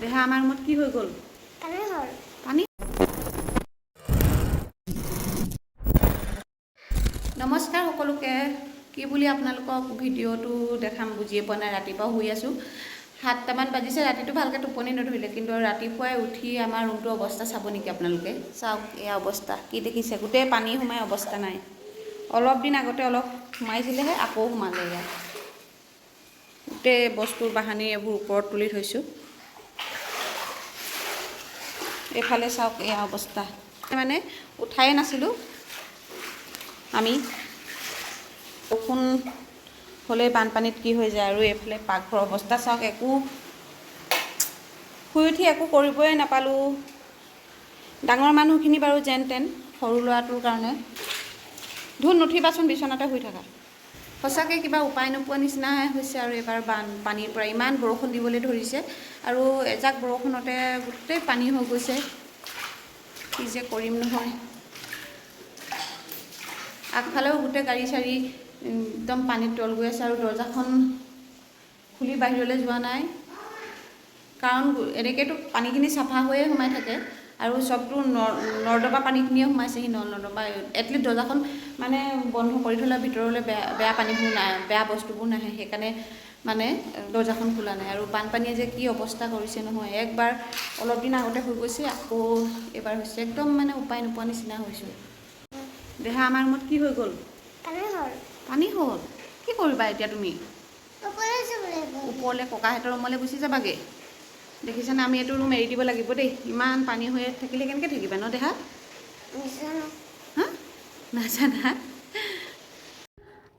দেহা, আমাৰ ৰুমত কি হৈ গ'ল? পানী হ'ল। পানী। নমস্কাৰ সকলোকে। কি বুলি আপোনালোকক ভিডিঅ'টো দেখাম বুজিয়ে পোৱা নাই। ৰাতিপুৱা শুই আছোঁ, 7টামান বাজিছে। ৰাতিটো ভালকৈ টোপনি নধৰিলে, কিন্তু ৰাতিপুৱাই উঠি আমাৰ ৰুমটোৰ অৱস্থা চাব নেকি আপোনালোকে? চাওক, এয়া অৱস্থা কি দেখিছে? গোটেই পানী সোমাই অৱস্থা নাই। অলপ দিন আগতে অলপ সোমাইছিলেহে, আকৌ সোমালে। এয়া গোটেই বস্তু বাহানি এইবোৰ ওপৰত তুলি থৈছোঁ। এইফালে চাওক, এয়া অৱস্থা। মানে উঠাই নাছিলোঁ আমি। বৰষুণ হ'লে বানপানীত কি হৈ যায়! আৰু এইফালে পাকঘৰৰ অৱস্থা চাওক। একো শুই উঠি একো কৰিবই নাপালোঁ। ডাঙৰ মানুহখিনি বাৰু যেন তেন, সৰু ল'ৰাটোৰ কাৰণে। ধুন, নুঠিবাচোন, বিচনাতে শুই থাকা। সঁচাকৈ কিবা উপায় নোপোৱা নিচিনাহে হৈছে আৰু এইবাৰ বানপানীৰ পৰা। ইমান বৰষুণ দিবলৈ ধৰিছে আৰু এজাক বৰষুণতে গোটেই পানী হৈ গৈছে। কি যে কৰিম নহয়! আগফালেও গোটেই গাড়ী চাড়ী একদম পানীত তল গৈ আছে। আৰু দৰ্জাখন খুলি বাহিৰলৈ যোৱা নাই, কাৰণ এনেকৈতো পানীখিনি চাফা হৈয়ে সোমাই থাকে আৰু চবটো নৰ্দমা পানীখিনিয়ে সোমাইছেহি। নল নৰ্দমা। এটলিষ্ট দৰ্জাখন মানে বন্ধ কৰি থ'লে ভিতৰলৈ বেয়া বেয়া পানীবোৰ নাই, বেয়া বস্তুবোৰ নাহে। সেইকাৰণে মানে দৰ্জাখন খোলা নাই। আৰু বানপানীয়ে যে কি অৱস্থা কৰিছে নহয়! একবাৰ অলপ দিন আগতে হৈ গৈছে, আকৌ এইবাৰ হৈছে। একদম মানে উপায় নোপোৱা নিচিনা হৈছোঁ। দেহা, আমাৰ ৰুমত কি হৈ গ'ল? পানী হ'ল। পানী হ'ল। কি কৰিবা এতিয়া তুমি? ওপৰলৈ যাব লাগিব। ওপৰলৈ ককাহঁতৰ ৰুমলৈ গুচি যাবাগৈ। দেখিছানে, আমি এইটো ৰুম এৰি দিব লাগিব দেই। ইমান পানী হৈ থাকিলে কেনেকৈ থাকিবা ন দেহা? নাজানো। হা, নাজানা?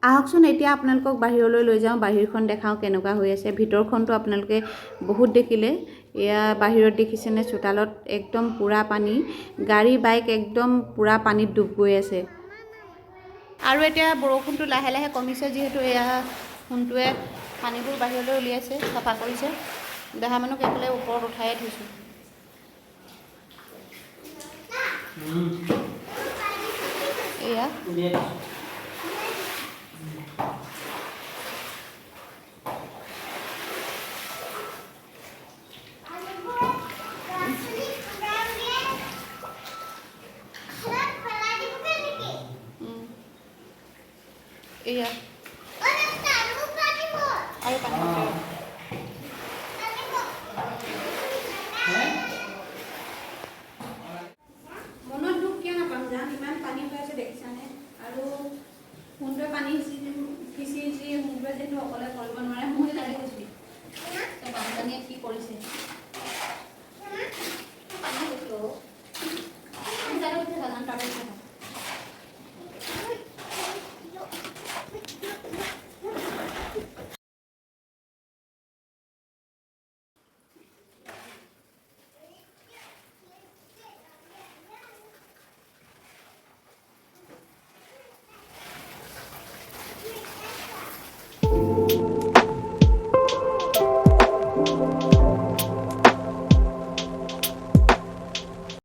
আহকচোন, এতিয়া আপোনালোকক বাহিৰলৈ লৈ যাওঁ, বাহিৰখন দেখাওঁ কেনেকুৱা হৈ আছে। ভিতৰখনটো আপোনালোকে বহুত দেখিলে। এয়া বাহিৰত দেখিছেনে, চোতালত একদম পূৰা পানী। গাড়ী বাইক একদম পূৰা পানীত ডুব গৈ আছে। আৰু এতিয়া বৰষুণটো লাহে লাহে কমিছে যিহেতু, এয়া সোণটোৱে পানীবোৰ বাহিৰলৈ উলিয়াইছে, চাফা কৰিছে। দেহা মানুহক এইফালে ওপৰত উঠায়ে থৈছোঁ। এয়া উলিয়াই দিছোঁ। ল'ৰা-ছোৱালী পুৰা উলিয়াই খালত পেলাই দিবগৈ নেকি? এয়া অ, দেউতা, আৰু পানী হ'ল। আৰু পানী হৈছে। পানী হ'ল। হে? মনত দুখ কিয় নাপাম জান? ইমান পানী হৈ আছে দেখিছানে? আৰু সোণটোৱে পানী সিঁচি সিঁচি সিঁচি, সোণটোৱে যিহেতু অকলে কৰিব নোৱাৰে, মই লাগি গৈছোঁ। বানপানীয়ে কি কৰিছে!